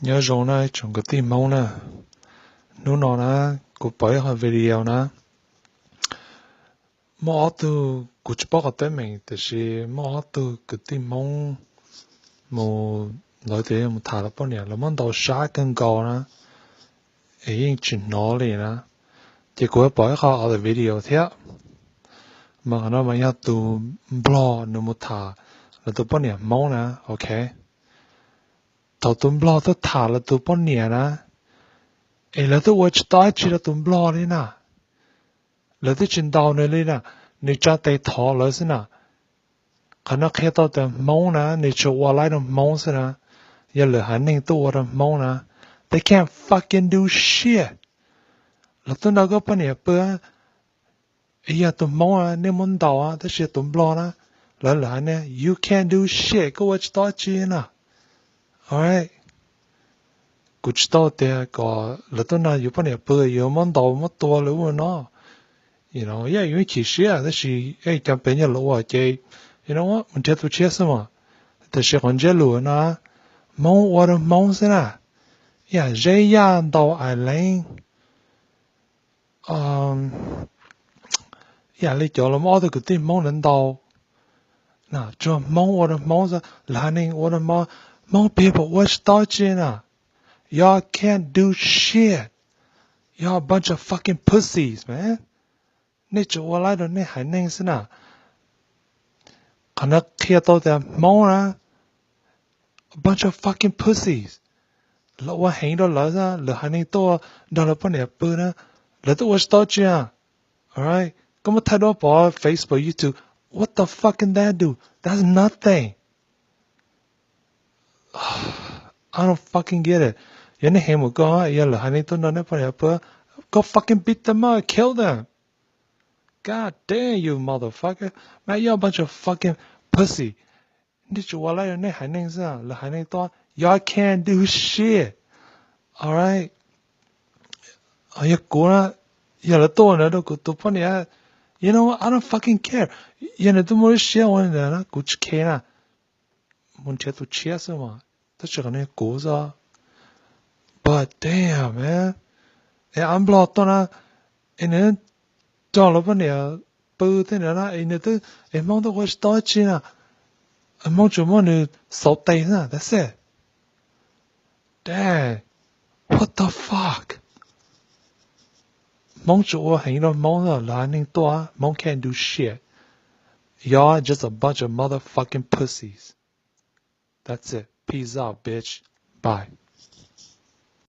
Nyob zoo na tsoom kwv tij Hmoob na, hnub no na kuv pom ib qho video na, muaj ob tug, kuv tsis paub qhov teeb meem tiam sis muaj ob tug kwv tij Hmoob mus, lawv tias mus tham lawv poj niam, lawv muab ntaus sab kawg nkaus na, es yeej tsis hnov li na. Ces kuv pom ib qho other video thiab, mas qhov no mas yog tus Nplog nws mus tham lawv tus poj niam Hmoob na, ok. Thaum tus Nplog tuaj tham lawv tus poj niam na, es lawv twb ua tsis tau dab tsi rau tus Nplog li na, lawv twb tsis ntaus nws li na, nws tsa tes thov lawv xwb na. Qhov no qhia tau tias Hmoob na nws tsuas ua laib rau Hmoob xwb na, yog lwm haiv neeg tuaj ua rau Hmoob na, they can't fucking do shit. Lawv tuaj ntaus koj poj niam pw, yog tus Hmoob na nej muab ntaus, tab sis yog tus Nplog na, lawv lwm haiv neeg, you can't do shit, koj ua tsis tau dab tsi na. Alright. Kuv tsis tau tias kom lawv tuaj ntaus yus poj niam pw yus muab ntaus muab tua lawv ua no, yog yus chim siab tab sis cov pem nyuag los ua ces mus nrhiav tus tshiab xwb mas. Tab sis qhov ntsiab lus no, Hmoob ua rau Hmoob xwb na, yam Zeb Yaj ntaus Aiv Leeb, yam li cov los muab ob tug kwv tij Hmoob ntawd ntaus, tsuas Hmoob ua rau Hmoob xwb, lwm haiv neeg ua rau Hmoob, Hmoob people ua tsis tau dab tsi na. Y'all can't do shit. Y'all a bunch of fucking pussies, man. Nej tsuas ua laib rau nej haiv neeg xwb na. Qhov no qhia tau tias Hmoob na, a bunch of fucking pussies. Lawv ua heev rau lawv xwb, lwm haiv neeg tuaj nrog lawv poj niam pw na, lawv twb ua tsis tau dab tsi na. Alright, koj muab thaij duab pov Facebook, YouTube, what the fuck can that do? That's nothing. I don't fucking get it. Yog nej heev mus koj, yog lwm haiv neeg tuaj nrog nej poj niam pw, go fucking beat them up, kill them. God damn you motherfucker. Man, y'all a bunch of fucking pussy. Nej tsuas ua laib rau nej haiv neeg xwb, lwm haiv neeg tuaj, y'all can't do shit. Alright. Yog kuv na, yog lawv tuaj ua li ntawd rau kuv tus poj niam, you know, I don't fucking care. Yog nws twb muaj lub siab ua li ntawd na kuv tsis care na. Mus nrhiav tus tshiab xwb mas, tab sis qhov no yog kuv xwb. But damn, man. Es a Nplog tuaj na, es nws nrog lawv poj niam pw tej ntawd na, es nws twb, es Hmoob twb ua tsis tau dab tsi na, Hmoob tsuas muab nws xauv tes xwb na, that's it. Damn, what the fuck? Hmoob tsuas ua heev rau Hmoob xwb, lwm haiv neeg tuaj Hmoob can't do shit. Y'all just a bunch of motherfucking pussies. That's it. Peace out, bitch. Bye.